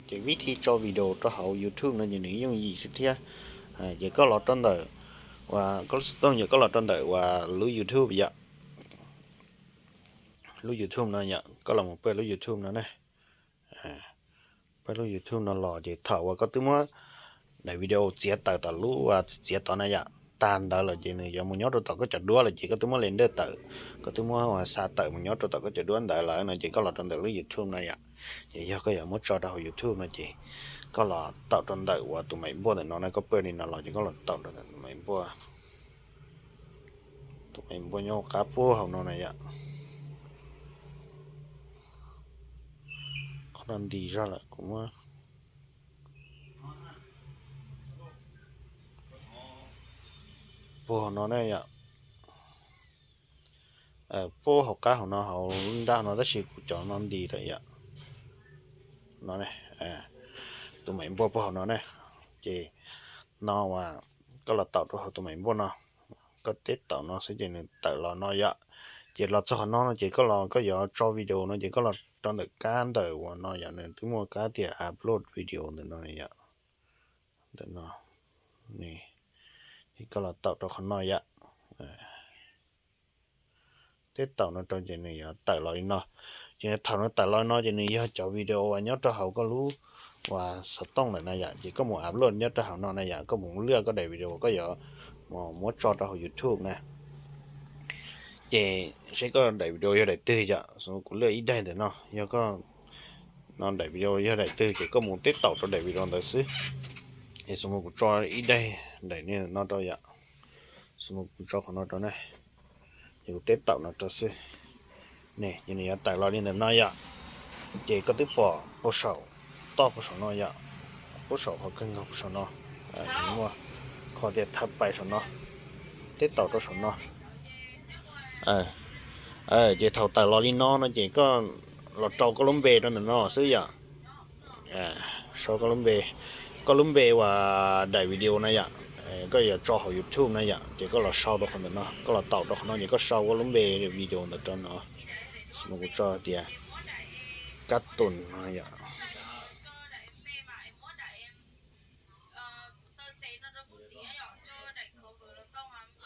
Ces vib thi tso video rau hauv YouTube no ces nws yooj yim xwb thiab. Ces koj los rau ntawm, uas koj lub xov tooj yog koj los rau ntawm uas lub YouTube yom, lub YouTube no yom, koj los mus pab lub YouTube no ne. Pab lub YouTube no los ces thaum uas koj twb muab daim video txiav tawm tom lub uas txiav tod na yom, tag ntawd lawm ces nws yuav mus nyob rau tom koj cov duab lawm ces koj twb muab render tawm, koj twb muab uas xa tawm mus nyob rau tom koj cov duab ntawd lawm no ces koj los rau ntawm lub YouTube no yom. Ces yog koj yuav muab tso rau hauv YouTube no ces koj los taum rau ntawm uas tus maim npuaj ntawm no na, koj pab li no los ces koj los taum rau ntawm tus maim npuaj. Tus maim npuaj nyob qab puag hauv no na yom. Qhov no nti zog lawm kuv muab puag hauv no ne yom. Puag hauv qab hauv no hauv nrab no tab sis kuv cov no nti lawm yom. No, tus maim npuaj puag hauv no ne. Ces no uas koj los taum rau hauv tus maim npuaj no, koj teb taum no xwb ces nws tawm los no yom. Ces los txog qhov no no ces koj los koj yuav tso video no ces koj los rau ntawm kab ntawm uas no yom, nws twb muaj kab tias upload video ntawm no yom. Ntawm no, ces koj los taum rau qhov no yom. Teb taum no rau ces nws yuav tawm los li no. Ces nws thaum nws tawm los no ces nws yog cov video uas nyob rau hauv koj lub uas xov tooj lawm na yom, ces koj mus upload nyob rau hauv no na yom, koj mus lwaj koj daim video koj yuav muab tso rau hauv YouTube na. Ces seb koj daim video yog daim twg yom, xws kuv lwaj ib daim ntawm no, yog koj no daim video yog daim twg ces koj mus teb taum rau daim video ntawd xwb. Es xws kuv tso ib daim daim no rau yom, xws kuv tso qhov no rau ne, ces kuv teb taum no rau xwb. Ne, ces nws yuav tawm los li ntawm no yom. Ces koj twb pom puag saum toj puag saum no yom, puag saum qhov kawg nkaus puag saum no, muaj qhov tias thab pais saum no, teb taum rau saum no. Ces thaum tawm los li no no ces koj los rau koj lub npe rau ntawm no xwb yom. Sau koj lub npe, koj lub npe uas daim video na yom, koj yuav tso hauv YouTube na yom, ces koj los sau rau qhov ntawm no, koj los taum rau qhov no ces koj sau koj lub npe video ntawd rau no. Xws kuv tso tias Kab Tus no yom,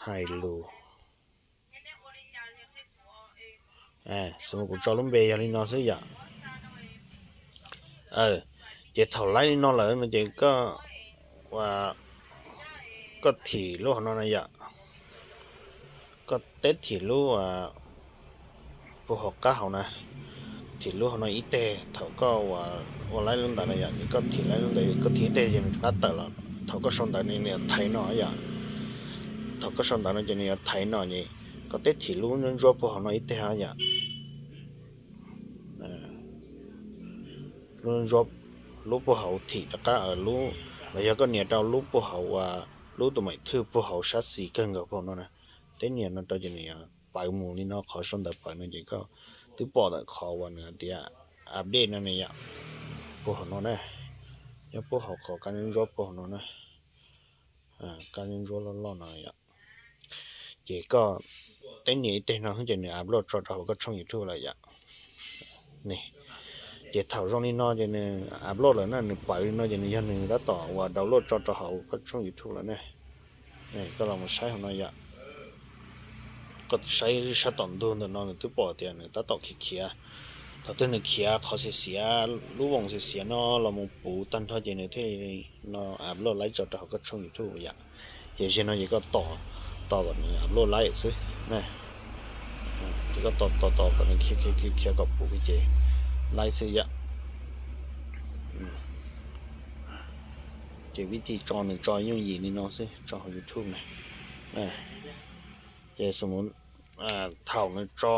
hais lus. Xws kuv tso lub npe yog li no xwb yom. Ces thaum laib li no lawm no ces koj, koj thim lub hauv no na yom. Koj teb thim lub puag hauv qab hauv na, thim lub hauv no ib teg, thaum koj ua laib lub ntawd na yom, koj thim laib lub ntawd, koj thim ib teg ces nws rov qab tawm los. Thaum koj sau ntawv nws yuav thaiv no yom. Thaum koj sau ntawv no ces nws yuav thaiv no ces koj teb thim lub ntsuab ntsuab puag hauv no ib teg yom. Lub ntsuab, lub puag hauv thim rov qab, lub, los yog koj nias rau lub puag hauv uas lub tus maim thwj puag hauv sab xis kawg nkaus puag hauv no na. Teb nias no rau ces nws yuav pawv mus li no, qhov sau ntawv pawv no ces koj twb pom ntawm qhov uas nws tias update no ne yom. Puag hauv no na, nyob puag hauv qhov kab ntsuab puag hauv no na, kab ntsuab loj loj no yom. Ces koj teb nias ib teg no ces nws upload tso rau hauv koj tshooj YouTube lawm yom. Ces thaum zoo li no ces nws upload lawm na, nws pawv li no ces nws yog nws tab tom uas download tso rau hauv koj tshooj YouTube lawm ne. Koj los mus saib hauv no yom. Koj saib sab tom ntug ntawm no nws twb pom tias nws tab tom khiav khiav. Thaum twg nws khiav qhov xiav xiav, lub voos xiav xiav no los mus puv tag nrho ces nws thiaj li no upload laib tso rau hauv koj tshooj YouTube yom. Ces zaum no ces koj tos, tos kom nws upload laib xwb. Ces koj tos tos tos kom nws khiav khiav khiav khiav kom puv ces laib xwb yom. Ces vib thi tso nws tso yooj yim li no xwb, tso hauv YouTube na. Ces thaum nws tso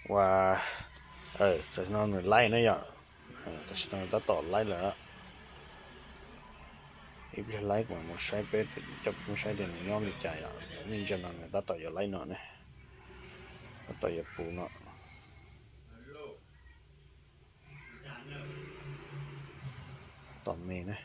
uas, tam sim no nws laib na yom, tam sim no tab tom laib lawm. Ib pliag laib kuv mam mus saib peb coj peb saib tias nws nyob li cas yom. Nej ntsia no nws tab tom yuav laib no ne, tab tom yuav puv no. Tom me na.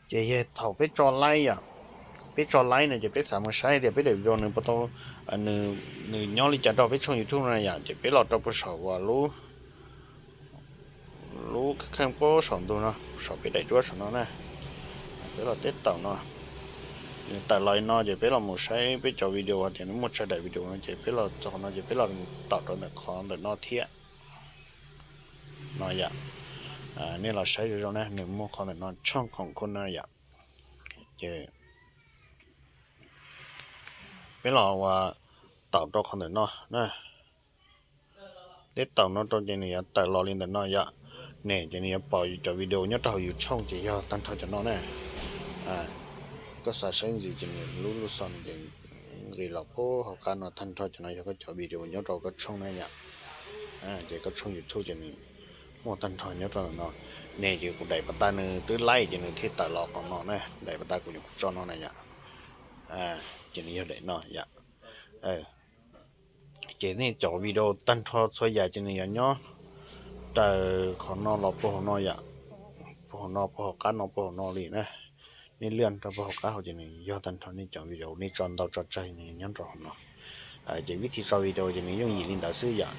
Ces yog thaum peb tso laib yom, peb tso laib no ces peb xav mus saib tias peb daim video nws puas tau, nws nyob li cas rau peb tshooj YouTube no yom, ces peb los rau puag saum uas lub, lub kheej puag saum ntug no, saum peb daim duab saum no na. Peb los teb taum no, nws tawm los li no ces peb los mus saib peb cov video hais tias nws muaj tsawg daim video no ces peb los txog qhov no ces peb los taum rau ntawm qhov ntawm no thiab no yom. Nej los saib zoo zoo na, nws muaj qhov ntawm no tshooj khoom khun no yom. Ces peb los ua taum rau qhov ntawm no na. Teb taum no rau ces nws yuav tawm los li ntawm no yom. Ne ces nws yuav pom yus cov video nyob rau hauv yus tshooj ces yog tag nrho cov no na. Koj xav saib ntxiv ces nws lub lub xov no ces nqis los puag hauv qab no, tag nrho cov no yog koj cov video nyob rau koj tshooj na yom. Ces koj tshooj YouTube ces nws muaj tag nrho nyob rau ntawm no. Ne ces kuv daim pas tas nws twb laib ces nws thiaj tawm los qhov no na, daim pas tas kuv nyuam qhuav tso no na yom. Ces nws yog daim no yom. Ces nej cov video tag nrho txhua yam ces nws yuav nyob raws qhov no los puag hauv no yom, puag hauv no, puag hauv qab no, puag hauv no li na. Nej liaj rau puag hauv qab hauv ces nws yog tag nrho nej cov video nej tso ntau tso tsawg nws nyob rau hauv no. Ces vib thi tso video ces nws yooj yim li ntawd xwb yom.